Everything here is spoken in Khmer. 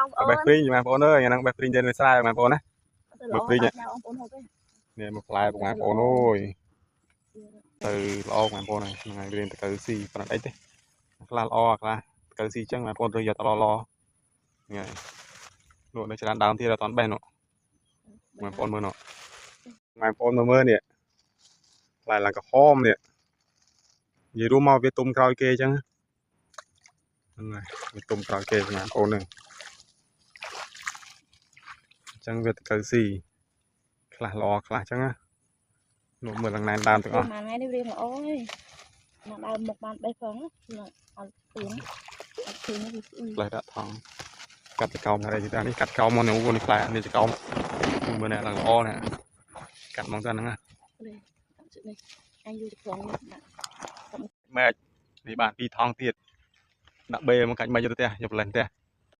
បងប្អូ បេះ ន ព្រីងបងប្អូនអើយហ្នឹងបេះព្រីងទៅនៅស្រែបងប្អូនណា ទៅល្អ មើលព្រីង អត់បងប្អូនហូបទេ នេះមកផ្លែបងប្អូនអើយទៅល្អបងប្អូនហ្នឹងហើយរៀនតកៅស៊ីប៉ុណ្ណឹងអីទេខ្លះល្អខ្លះតកៅស៊ីចឹងបងប្អូនត្រូវយកទៅល្អល្អហ្នឹងហើយនោះនៅច្រើនដើមទៀតអត់តាន់បេះនោះបងប្អូនមើលនោះបងប្អូនមើលមើលនេះផ្លែឡើងក្រហមនេះនិយាយរួមមកវាទុំក្រោយគេចឹងហ្នឹងហើយវាទុំក្រោយគេបងប្អូនហ្នឹងអញ្ចឹងវាតកៅស៊ីខ្លះល្អខ្លះចឹងណានោះមើលឡើងណែនដើមទាំងអស់ មួយថ្ងៃនេះរៀងល្អហើយមកដើមមុខបានបេះផងណាអត់ទៀងអត់ឃើញវាស្អុយ ផ្លែដាក់ថងកាត់ចកោមอะไรទីនេះកាត់កោមមកនេះអូនេះផ្លែនេះចកោមមើលនេះឡើងល្អនេះកាត់មកសិនហ្នឹងណា នេះនេះអញយកចក្រងនេះដាក់ មែកនេះបានពីរថងទៀតដាក់បេមកកាច់មែកយកទៅផ្ទះយកផ្លែផ្ទះ